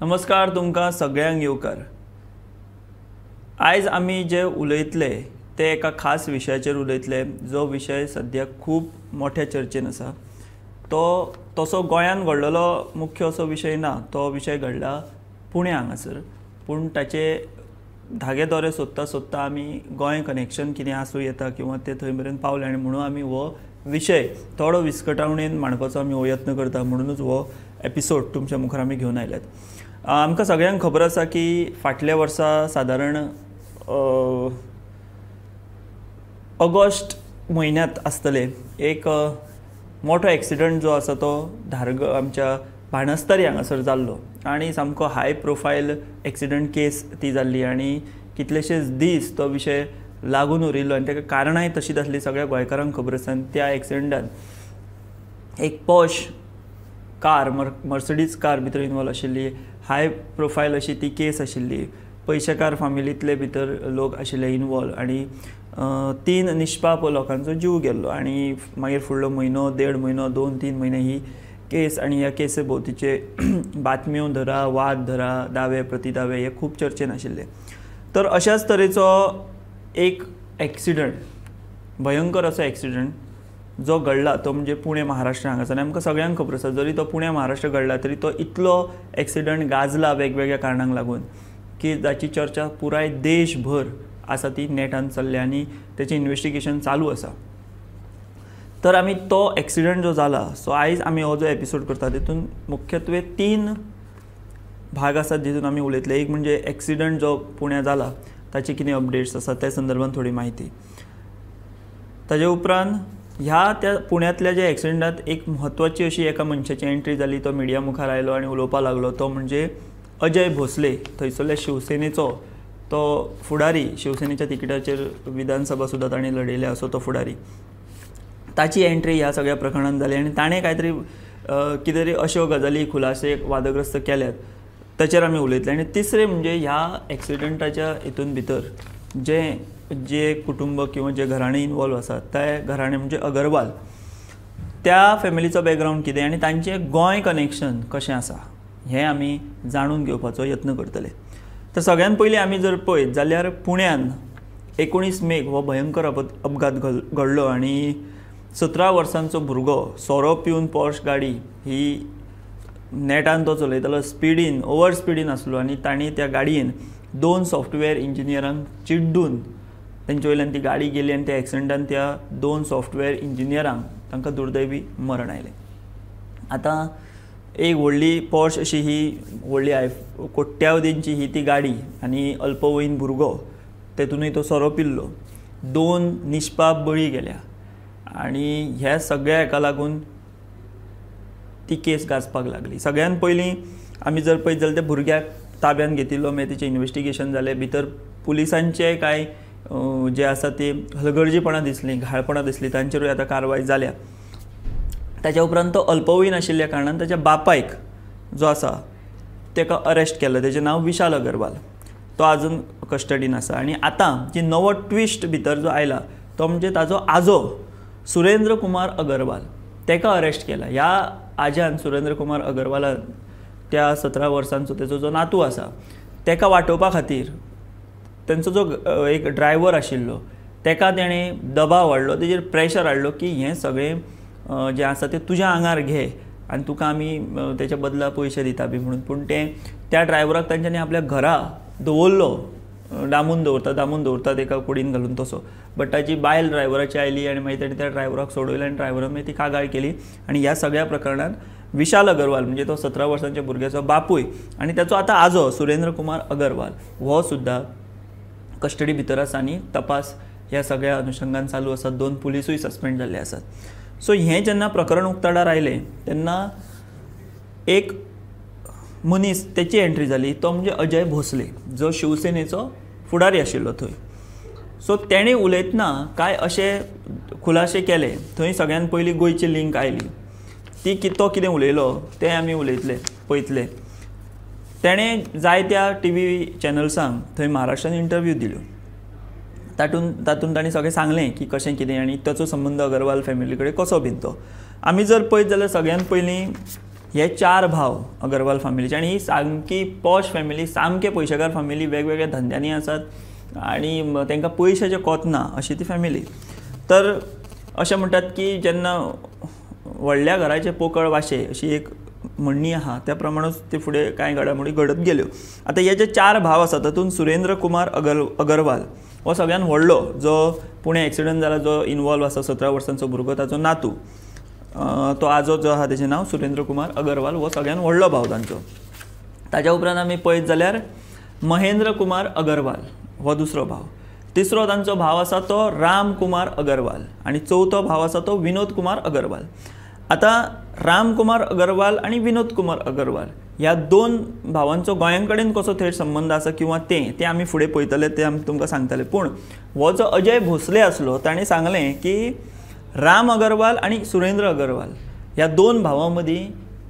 नमस्कार, तुमकां सगळ्यांक येवकार. आयज आमी जे उलयतले ते एका खास विशयाचेर उलयतले, जो विशय सद्या खूब मोठ्या चर्चेन आसा. तो तसो गोंयांत घडलेलो मुख्य असो विशय ना, तो विशय घडला पुणे हांगासर. पूण ताचे धागे दोरे सोदता सोदता आमी गोंय कनेक्शन कितें आसूं येता किंवा ते थंय मेरेन पावले आनी म्हणून आमी हो विशय थोडो विस्कटावणेन मांडपाचो आमी हो यत्न करता. म्हणूनच हो एपिसोड तुमच्या मुखार आमी घेवन आयल्यात. आमकां सगळ्यांक खबर आसा की फाटल्या वर्सा सादारण ऑगस्ट म्हयन्यांत आसतले एक मोठो एक्सिडंट जो आसा तो धारग आमच्या बाणस्तारी हांगासर जाल्लो आनी सामको हाय प्रोफायल एक्सिडंट केस ती जाल्ली आनी कितलेशेच दीस तो विशय लागून उरिल्लो आनी ताका कारणांय तशीच आसली, सगळ्या गोंयकारांक खबर आसा. आनी त्या एक्सिडंटान एक पॉश कार मर्सडीज कार भितर इनवॉल्व आशिल्ली, हाय प्रोफायल अशी ती केस आशिल्ली, पयशेकार फामिलींतले भितर लोक आशिल्ले इनवॉल्व आनी 3 निष्पाप लोकांचो जीव गेल्लो. आनी मागीर फुडलो म्हयनो, देड म्हयनो, 2-3 म्हयने ही केस आनी ह्या केसे भोंवतीचे बातम्यो धरा, वाद धरा, दावे प्रतिदावे हे खूब चर्चेन आशिल्ले. तर अशाच तरेचो एक एक्सिडंट, भयंकर असो एक्सिडंट जो घडला तो म्हणजे पुणे महाराष्ट्र हांगासर. आनी आमकां सगळ्यांक खबर आसा, जरी तो पुणे महाराष्ट्र घडला तरी तो इतलो एक्सिडंट गाजला वेगवेगळ्या कारणांक लागून की जाची चर्चा पुराय देशभर आसा ती नेटान चल्ल्या आनी तेचें इन्वेस्टिगेशन चालू आसा. तर आमी तो एक्सिडंट जो जाला, सो आयज आमी हो जो एपिसोड करता तितून मुख्यत्वे 3 भाग आसात जितून आमी उलयतले. एक म्हणजे एक्सिडंट जो पुण्या जाला ताचे कितें अपडेट्स आसात त्या संदर्भात थोडी म्हायती. ताजे उपरांत ह्या त्या पुण्यांतल्या ज्या एक्सिडंटात एक म्हत्वाची अशी एका मनशाची एंट्री जाली, तो मिडिया मुखार आयलो आनी उलोवपाक लागलो, तो म्हणजे अजय भोसले, थंयसरल्या शिवसेनेचो तो फुडारी, शिवसेनेच्या तिकिटाचेर विधानसभा सुद्दां ताणें लढयल्या असो तो फुडारी. ताची एंट्री ह्या सगळ्या प्रकरणांत जाली आनी ताणें कांय तरी कितें तरी अश्यो गजाली खुलासे वादग्रस्त केल्यात ताचेर आमी उलयतले. आनी तिसरें म्हणजे ह्या एक्सिडंटाच्या हितून भितर जे जे कुटुंब किंवा जे घराणें इनवॉल्व आसा ते घराणें म्हणजे अगरवाल, त्या फॅमिलीचो बॅकग्रावंड कितें आनी तांचें गोंय कनेक्शन कशें आसा हें आमी जाणून घेवपाचो यत्न करतले. तर सगळ्यांत पयलीं आमी जर पळयत जाल्यार पुण्यान 19 मेक हो भयंकर अपघात घडलो आनी 17 वर्सांचो भुरगो सोरो पिवन पॉश गाडी ही नेटान तो चलयतालो, स्पिडीन, ओवर स्पिडीन आसलो आनी तांणी त्या गाडयेन 2 सॉफ्टवेअर इंजिनियरांक चिड्डून तेंचे वयल्यान ती गाडी गेली आनी त्या एक्सिडंटान त्या 2 सॉफ्टवेअर इंजिनियरांक तांकां दुर्दैवी मरण आयलें. आतां एक व्हडली पॉश अशी ही व्हडली कोट्यावधींची ही ती गाडी आनी अल्पवयीन भुरगो, तेतूनय तो सोरो पिल्लो, 2 निष्पाप बळी गेल्या आनी ह्या सगळ्या हेका लागून ती केस गाजपाक लागली. सगळ्यांत पयलीं आमी जर पळयत जाल्यार त्या भुरग्याक ताब्यांत घेतिल्लो, मागीर तेचें इन्वेस्टिगेशन जालें, भितर पुलिसांचे कांय जे आसा ते हलगर्जीपणां दिसलीं, घाळपणां दिसलीं, तांचेरूय आतां कारवाय जाल्या. ताच्या उपरांत तो अल्पवयीन आशिल्ल्या कारणान ताच्या बापायक जो आसा ताका अरेस्ट केलो, तेजें नांव विशाल अगरवाल, तो आजून कस्टडीन आसा. आनी आतां जी नवो ट्विस्ट भितर जो आयला तो म्हणजे ताजो आजो सुरेंद्र कुमार अगरवाल, ताका अरेस्ट केला. ह्या आज्यान सुरेंद्र कुमार अगरवालान त्या 17 वर्सांचो तेजो जो नातू आसा ताका वाटोवपा खातीर तेंचो जो एक ड्रायव्हर आशिल्लो ताका तेणें दबाव हाडलो, तेजेर प्रेशर हाडलो की हें सगळें जें आसा तें तुज्या आंगार घे आनी तुका आमी तेच्या बदला पयशे दिता बी म्हणून. पूण तें त्या ड्रायव्हराक तांच्यांनी आपल्या घरा दवरलो, दामून दवरता दामून दवरतात एका कुडीन घालून तसो. बट ताची बायल ड्रायव्हराची आयली आनी मागीर ताणें त्या ड्रायव्हराक सोडयलो आनी ड्रायव्हरान मागीर ती कागाळ केली. आनी ह्या सगळ्या प्रकरणांत विशाल अगरवाल म्हणजे तो 17 वर्सांच्या भुरग्याचो बापूय आनी ताचो आतां आजो सुरेंद्र कुमार अगरवाल हो सुद्दां कस्टडी भितर आसा आनी तपास ह्या सगळ्या अनुशंगान चालू आसा. 2 पुलिसूय सस्पेंड जाल्ले आसात. सो हें जेन्ना प्रकरण उक्ताडार आयलें तेन्ना एक मनीस तेची एंट्री जाली, तो म्हणजे अजय भोसले, जो शिवसेनेचो फुडारी आशिल्लो थंय. सो तेणें उलयतना कांय अशे खुलाशे केले, थंय सगळ्यांत पयलीं गोंयची लिंक आयली, ती तो कितें उलयलो तें आमी उलयतले पळयतले. तेणें जायत्या टीव्ही चॅनल्सांक थंय महाराष्ट्रान इंटरव्यू दिल्यो, तातूंत ताणें सगळें सांगलें की कशें कितें आनी ताचो संबंद अगरवाल फॅमिली कडेन कसो बीन तो. आमी जर पळयत जाल्यार सगळ्यांत पयलीं हे 4 भाव अगरवाल फॅमिलीचे आनी ही सामकी पॉश फॅमिली, सामके पयशेकार फॅमिली, वेगवेगळ्या धंद्यांनी आसात आनी तांकां पयशाचें कोत ना अशी ती फॅमिली. तर अशें म्हणटात की जेन्ना व्हडल्या घराचे पोकळ वाशे अशी एक म्हणणी आहा, त्या प्रमाणूच ती फुडें कांय घडामोडी घडत गेल्यो. आतां हे जे 4 भाव आसात तातूंत सुरेंद्र कुमार अगरवाल हो सगळ्यान व्हडलो, जो पुणे एक्सिडंट जाला, जो इनवॉल्व आसा, 17 वर्सांचो भुरगो, ताचो नातू, तो आजो जो आहा तेजें नांव सुरेंद्र कुमार अगरवाल, हो सगळ्यान व्हडलो भाव तांचो. ताज्या उपरांत आमी पळयत जाल्यार महेंद्र कुमार अगरवाल हो दुसरो भाव, तिसरो तांचो भाव आसा तो राम कुमार अगरवाल आनी चवथो भाव आसा तो विनोद कुमार अगरवाल. आतां राम कुमार अगरवाल आनी विनोद कुमार अगरवाल ह्या 2 भावांचो गोंयां कडेन कसो थेट संबंद आसा किंवा ते आमी फुडें पळयतले, ते आमी तुमकां सांगतले. पूण हो जो अजय भोसले आसलो ताणें सांगलें की राम अगरवाल आनी सुरेंद्र अगरवाल ह्या 2 भावां मदीं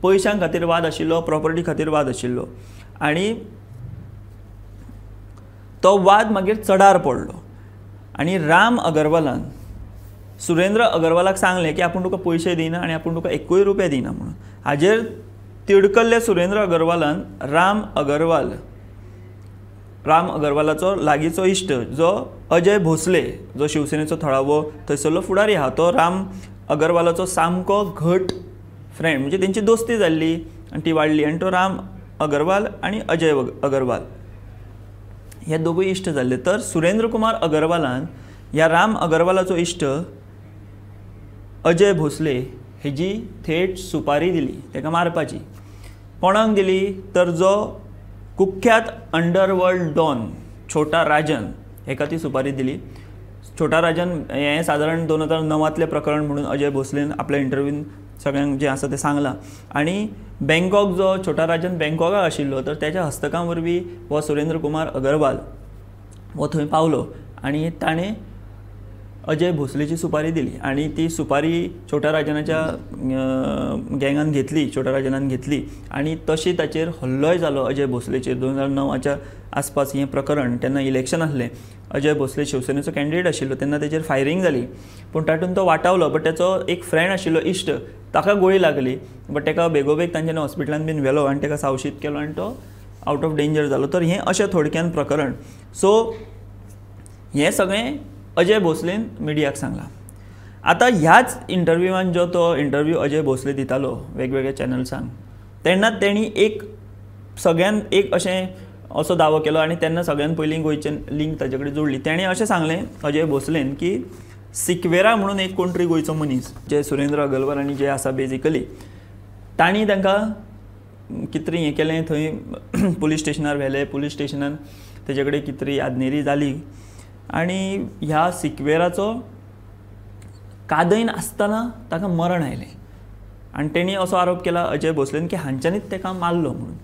पयशां खातीर वाद आशिल्लो, प्रॉपर्टी खातीर वाद आशिल्लो आनी तो वाद मागीर चडार पडलो आनी राम अगरवालान सुरेंद्र अगरवालाक सांगलें की आपूण तुका पयशे दिना आनी आपूण तुका 1 रुपया दिना म्हणून. हाजेर तिडकल्ल्या सुरेंद्र अगरवालान राम अगरवालाचो लागींचो इश्ट जो अजय भोसले, जो शिवसेनेचो थळावो थंयसरलो फुडारी आहा, तो राम अगरवालाचो सामको घट फ्रेंड, म्हणजे तेंची दोस्ती जाल्ली आनी ती वाडली आनी तो राम अगरवाल आनी अजय अगरवाल हे दोगूय इश्ट जाल्ले. तर सुरेंद्र कुमार अगरवालान ह्या राम अगरवालाचो इश्ट अजय भोसले हेजी थेट सुपारी दिली ताका मारपाची. कोणाक दिली तर जो कुख्यात अंडरवर्ल्ड डॉन छोटा राजन हेका ती सुपारी दिली. छोटा राजन हें सादारण 2009 प्रकरण म्हणून अजय भोसलेन आपल्या इंटरव्यून सगळ्यांक जें आसा तें सांगलां. आनी बँकॉक जो छोटा राजन बँकॉकाक आशिल्लो तर त्याच्या हस्तकां वरवीं हो सुरेंद्र कुमार अगरवाल हो थंय पावलो आनी ताणें अजय भोसलेची सुपारी दिली आनी ती सुपारी छोटा राजनाच्या गँगान घेतली, छोटा राजनान घेतली आनी तशी ताचेर हल्लोय जालो अजय भोसलेचेर. 2009च्या आसपास हें प्रकरण, तेन्ना इलेक्शन आसलें, अजय भोसले शिवसेनेचो कॅन्डिडेट आशिल्लो तेन्ना तेचेर फायरींग जाली, पूण तातूंत तो वाटावलो, बट तेचो एक फ्रेंड आशिल्लो इश्ट, ताका गोळी लागली, बट ताका बेगोबेग तांच्यानी हॉस्पिटलान बीन व्हेलो आनी ताका सावशीत केलो आनी तो आवट ऑफ डेंजर जालो. तर हें अशें थोडक्यान प्रकरण. सो हें सगळें अजय भोसलेन मिडियाक सांगलां. आतां ह्याच इंटरव्यूवान जो तो इंटरव्यू अजय भोसले दितालो वेगवेगळ्या चॅनल्सांक, तेन्ना तेणी एक सगळ्यान एक अशें असो दावो केलो आनी तेन्ना सगळ्यान पयलीं गोंयचे लिंक ताजे कडेन जोडली. तेणें अशें सांगलें अजय भोसलेन की सिक्वेरा म्हणून एक कोण तरी गोंयचो मनीस जे सुरेंद्र अगरवाल आनी जे आसा बेजिकली, तांणी तांकां कितें हें केलें, थंय पुलीस स्टेशनार व्हेले, पुलीस स्टेशनान तेजे कडेन कितें आदनेरी जाली आनी ह्या सिक्वेराचो कादयन आसतना ताका मरण आयलें आनी तेणी असो आरोप केला अजय भोसलेन की हांच्यांनीच ताका मारलो म्हणून.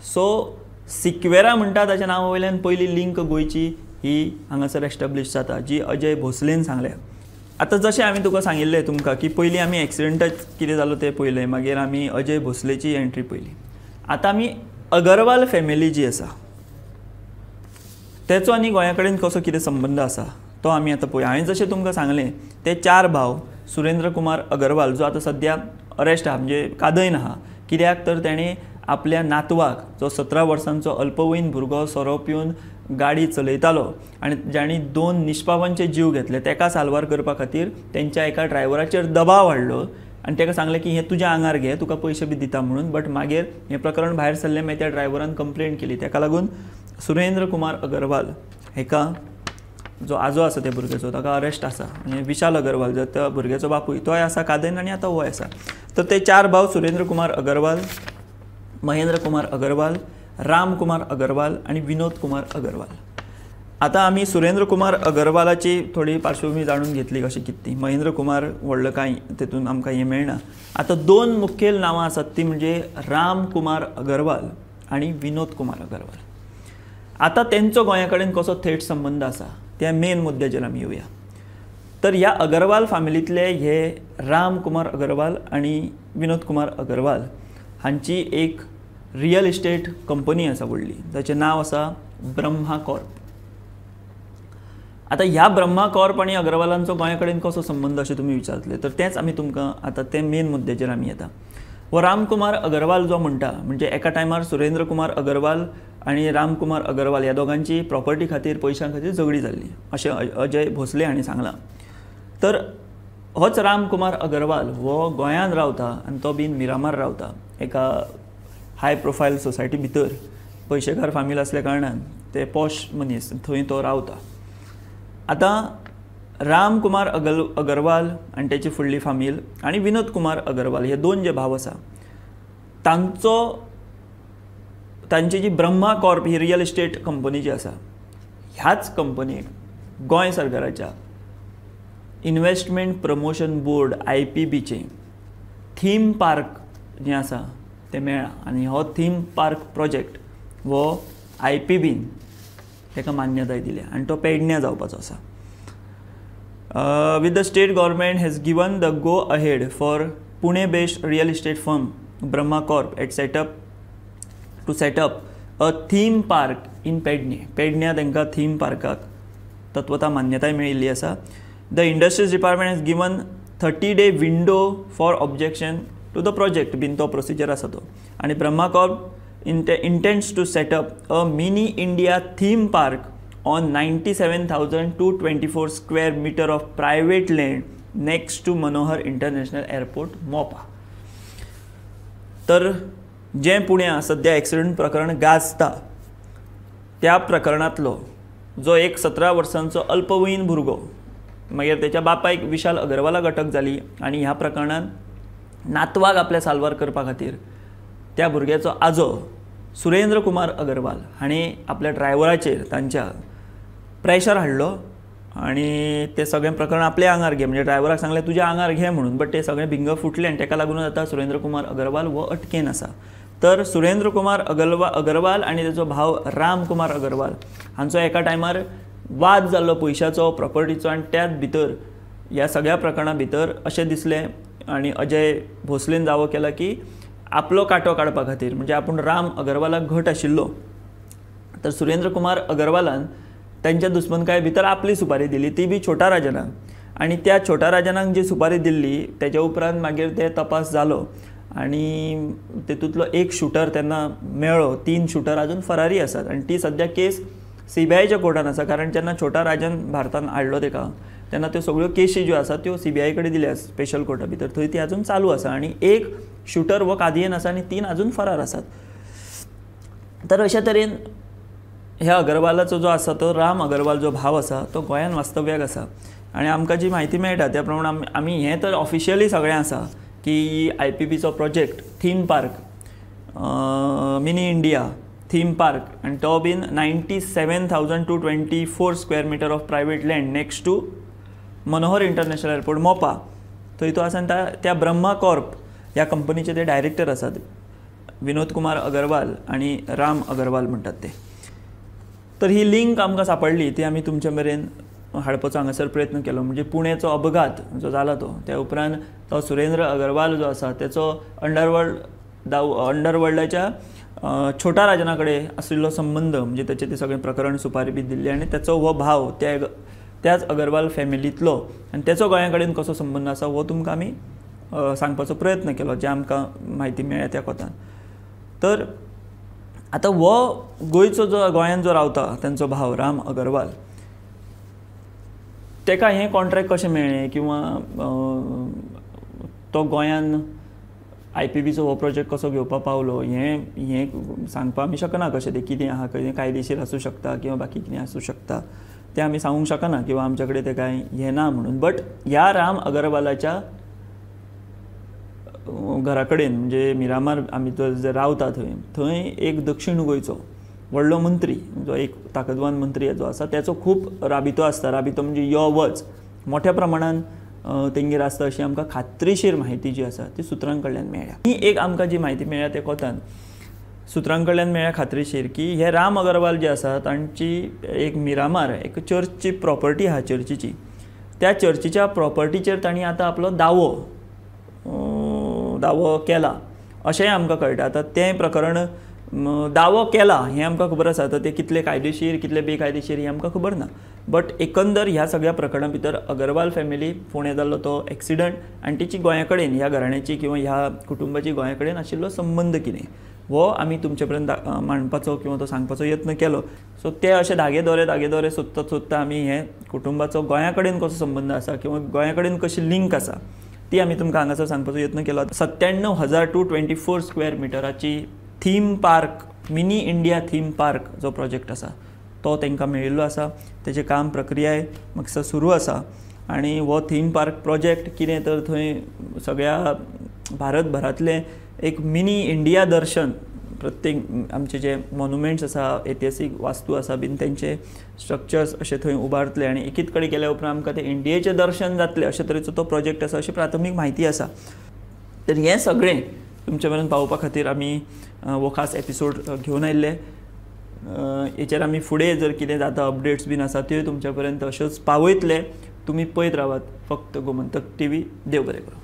सो सिक्वेरा म्हणटा ताच्या नांवा वयल्यान पयली लिंक गोंयची ही हांगासर एस्टाब्लीश जाता, जी अजय भोसलेन सांगल्या. आतां जशें हांवें तुका सांगिल्लें तुमकां की पयलीं आमी एक्सिडंटाक कितें जालो तें पळयलें, मागीर आमी अजय भोसलेची एंट्री पळयली, आतां आमी अगरवाल फॅमिली जी आसा तेचो आनी गोंया कडेन कसो कितें संबंद आसा तो आमी आतां पळोवया. हांवें जशें तुमकां सांगलें ते 4 भाव, सुरेंद्र कुमार अगरवाल जो आतां सद्या अरेस्ट आहा, म्हणजे कादयन आहा, कित्याक तर तेणें आपल्या नातवाक जो 17 वर्सांचो अल्पवयीन भुरगो सोरो पिवन गाडी चलयतालो आनी जाणी 2 निष्पापांचे जीव घेतले तेका साल्वार करपा खातीर तेंच्या एका ड्रायव्हराचेर दबाव हाडलो आनी तेका सांगलें की हें तुज्या आंगार घे, तुका पयशे बी दिता म्हणून. बट मागीर हें प्रकरण भायर सरलें, मागीर त्या ड्रायव्हरान कंप्लेन केली. तेका लागून सुरेंद्र कुमार अगरवाल हेका जो आजो आसा त्या भुरग्याचो ताका अरेस्ट आसा, म्हणजे विशाल अगरवाल जो त्या भुरग्याचो बापूय तोय आसा कादयन आनी आतां होय आसा. तर ते 4 भाव सुरेंद्र कुमार अगरवाल, महेंद्र कुमार अगरवाल, राम कुमार अगरवाल आनी विनोद कुमार अगरवाल. आतां आमी सुरेंद्र कुमार अगरवालाची थोडी पार्श्वभूमी जाणून घेतली कशी कितें ती, महेंद्र कुमार व्हडलो कांय तेतून आमकां हें मेळना. आतां 2 मुखेल नांवां आसात ती म्हणजे राम कुमार अगरवाल आनी विनोद कुमार अगरवाल. आतां तेंचो गोंया कडेन कसो थेट संबंद आसा त्या मेन मुद्द्याचेर आमी येवया. तर ह्या अगरवाल फॅमिलींतले हे राम कुमार अगरवाल आनी विनोद कुमार अगरवाल हांची एक रियल इस्टेट कंपनी आसा व्हडली, ताचें नांव आसा ब्रह्मा कॉर्प. आतां ह्या ब्रह्मा कॉर्प आनी अगरवालांचो गोंया कडेन कसो संबंद अशें तुमी विचारतले, तर तेंच आमी तुमकां आतां ते मेन मुद्द्याचेर आमी येता. हो रामकुमार अगरवाल जो म्हणटा म्हणजे एका टायमार सुरेंद्र कुमार अगरवाल आनी रामकुमार अगरवाल ह्या दोगांची प्रॉपर्टी खातीर पयशां खातीर झगडी जाल्ली अशें अजय भोसले हांणी सांगलां. तर होच रामकुमार अगरवाल हो गोंयांत रावता आनी तो बीन मिरामार रावता, एका हाय प्रोफायल सोसायटी भितर, पयशेकार फामील आसल्या कारणान ते पॉश मनीस, थंय तो रावता. आतां रामकुमार अगरवाल आनी तेची फुडली फामील आनी विनोद कुमार अगरवाल हे दोन जे भाव आसा तांचो तांची जी ब्रह्मा कॉर्प ही रियल इस्टेट कंपनी जी आसा ह्याच कंपनीक गोंय सरकाराच्या इन्वेस्टमेंट प्रमोशन बोर्ड IPBचें थीम पार्क जें आसा तें मेळ्ळां आनी हो थीम पार्क प्रोजेक्ट हो IPBन ताका मान्यताय दिल्या आनी तो पेडण्यां जावपाचो आसा. With the state government has given the go ahead for Pune based real estate firm Brahma Corp at setup to set up a theme park in Pedne. पेडण्यां तांकां थीम पार्काक तत्वता मान्यताय मेळिल्ली आसा. The industries department has given 30-day window for objection to the project बीन तो procedure आसा तो. आनी Brahma Corp intends to set up a mini India theme park on 97,224 square meter of private land next to Manohar International Airport, Mopa. तर जें पुण्या सद्या accident प्रकरण गाजता त्या प्रकरणांतलो जो एक 17 वर्सांचो अल्पवयीन भुरगो मागीर तेच्या बापायक विशाल अगरवालाक अटक जाली आनी ह्या प्रकरणांत नातवाक आपल्या साल्वार करपा खातीर त्या भुरग्याचो आजो सुरेंद्र कुमार अगरवाल हांणी आपल्या ड्रायव्हराचेर तांच्या प्रेशर हाडलो आनी तें सगळें प्रकरण आपल्या आंगार घे, म्हणजे ड्रायव्हराक सांगलें तुज्या आंगार घे म्हणून, बट तें सगळें भिंग फुटलें आनी ताका लागून आतां सुरेंद्र कुमार अगरवाल हो अटकेन आसा. तर सुरेंद्र कुमार अगरवाल आनी ताचो भाव रामकुमार अगरवाल हांचो एका टायमार वाद जाल्लो पयशाचो, प्रॉपर्टीचो, आनी त्याच भितर ह्या सगळ्या प्रकरणा भितर अशें दिसलें आनी अजय भोसलेन दावो केला की आपलो कांटो काडपा खातीर म्हणजे आपूण राम अगरवालाक घट आशिल्लो तर सुरेंद्र कुमार अगरवालान तांच्या दुस्मनकाय भितर आपली सुपारी दिली, ती बी छोटा राजनाक, आनी त्या छोटा राजनाक जी सुपारी दिल्ली तेच्या उपरांत मागीर ते तपास जालो आनी तेतूंतलो एक शूटर तेन्ना मेळ्ळो, 3 शूटर आजून फरारी आसात आनी ती सद्या केस CBIच्या कोर्टान आसा. कारण जेन्ना छोटा राजन भारतान हाडलो तेका तेन्ना त्यो सगळ्यो केशी ज्यो आसात त्यो CBI कडेन दिल्या स्पेशल कोर्टा भितर, थंय ती आजून चालू आसा आनी एक शूटर हो कादयेन आसा आनी 3 आजून फरार आसात. तर अशे तरेन ह्या अगरवालाचो जो आसा तो राम अगरवाल जो भाव आसा तो गोंयान वास्तव्याक आसा आनी आमकां जी म्हायती मेळटा त्या प्रमाणे आमी हें तर ऑफिशियली सगळें आसा की IPBचो project theme park mini India theme park आनी तो बीन 97,224 square meter of private land next to Manohar International Airport Mopa थंय तो आसा आनी त्या ब्रह्मा कॉर्प ह्या कंपनीचे ते डायरेक्टर आसात विनोद कुमार अगरवाल आनी राम अगरवाल म्हणटात ते. तर ही लिंक आमकां सांपडली ती आमी तुमचे मेरेन हाडपाचो हांगासर प्रयत्न केलो. म्हणजे पुणेचो अपघात जो जाला तो त्या उपरांत तो सुरेंद्र अगरवाल जो आसा तेचो अंडरवर्ल्डाच्या छोटा राजना कडेन आशिल्लो संबंद म्हणजे तेचें तें सगळें प्रकरण सुपारी बी दिल्ली आनी तेचो हो भाव त्याच अगरवाल फॅमिलींतलो आनी तेचो गोंया कडेन कसो संबंद आसा हो तुमकां आमी सांगपाचो प्रयत्न केलो जे आमकां म्हायती मेळ्ळ्या त्या कोतान. तर आतां हो गोंयचो जो गोंयांत जो रावता तेंचो भाव राम अगरवाल तेका हें कॉन्ट्रॅक्ट कशें मेळ्ळें किंवा तो गोंयान IPBचो हो प्रोजेक्ट कसो घेवपाक पावलो हें हें सांगपाक आमी शकना कशें तें कितें आहा, कितें कायदेशीर आसूं शकता किंवा बाकी कितें आसूं शकता तें आमी सांगूंक शकना किंवा आमचे कडेन तें कांय हें ना म्हणून. बट ह्या राम अगरवालाच्या घरा कडेन म्हणजे मिरामार आमी जो रावता थंय थंय एक दक्षीण गोंयचो व्हडलो मंत्री जो एक ताकदवान मंत्री जो आसा तेचो खूब राबितो आसता. राबितो म्हणजे यो वच मोठ्या प्रमाणान तेंगेर आसता अशी आमकां खात्रीशीर म्हायती जी आसा ती सुत्रां कडल्यान मेळ्ळ्या. ही एक आमकां जी म्हायती मेळ्ळ्या त्या कोतान सुत्रां कडल्यान मेळ्ळ्या खात्रीशीर की हे राम अगरवाल जे आसा तांची एक मिरामार एक चर्चची प्रॉपर्टी आहा चर्चीची, त्या चर्चीच्या प्रॉपर्टीचेर तांणी आतां आपलो दावो केला अशेंय आमकां कळटा. आतां तें प्रकरण दावो केला हें आमकां खबर आसा. आतां ते कितले कायदेशीर कितले बेकायदेशीर हें आमकां खबर ना, बट एकंदर ह्या सगळ्या प्रकरणा भितर अगरवाल फॅमिली फोंडें जाल्लो तो एक्सिडंट आनी तिची गोंया कडेन ह्या घराण्याची किंवा ह्या कुटुंबाची गोंया कडेन आशिल्लो संबंद कितें हो आमी तुमचे पर्यंत मांडपाचो किंवा तो सांगपाचो यत्न केलो. सो ते अशे धागे दोरे सोदता सोदता आमी हे कुटुंबाचो गोंया कडेन कसो संबंद आसा किंवा गोंया कडेन कशी लिंक आसा ती आमी तुमकां हांगासर सांगपाचो यत्न केलो. 97,224 स्क्वेअर मिटराची theme park, mini India theme park जो प्रोजेक्ट आसा तो तांकां मेळिल्लो आसा. तेजें काम प्रक्रियाय म्हाका सुरू आसा आनी हो थीम पार्क प्रोजेक्ट कितें तर थंय सगळ्या भारतभरांतलें एक मिनी इंडिया दर्शन, प्रत्येक आमचे जे मोन्युमेंट्स आसा, ऐतिहासीक वास्तू आसा बीन तेंचे स्ट्रक्चर्स अशे थंय उबारतले आनी एकीच कडेन गेल्या उपरांत आमकां ते इंडियेचें दर्शन जातलें अशे तरेचो तो प्रोजेक्ट आसा अशी प्राथमीक म्हायती आसा. तर हें सगळें तुमचे मेरेन पावोवपा खातीर आमी हो खास एपिसोड घेवन आयिल्ले. हेचेर आमी फुडें जर कितें जाता अपडेट्स बीन आसा त्यो तुमच्या पर्यंत अश्योच पावयतले. तुमी पळयत रावात फक्त गोमंतक टीव्ही. देव बरें करूं.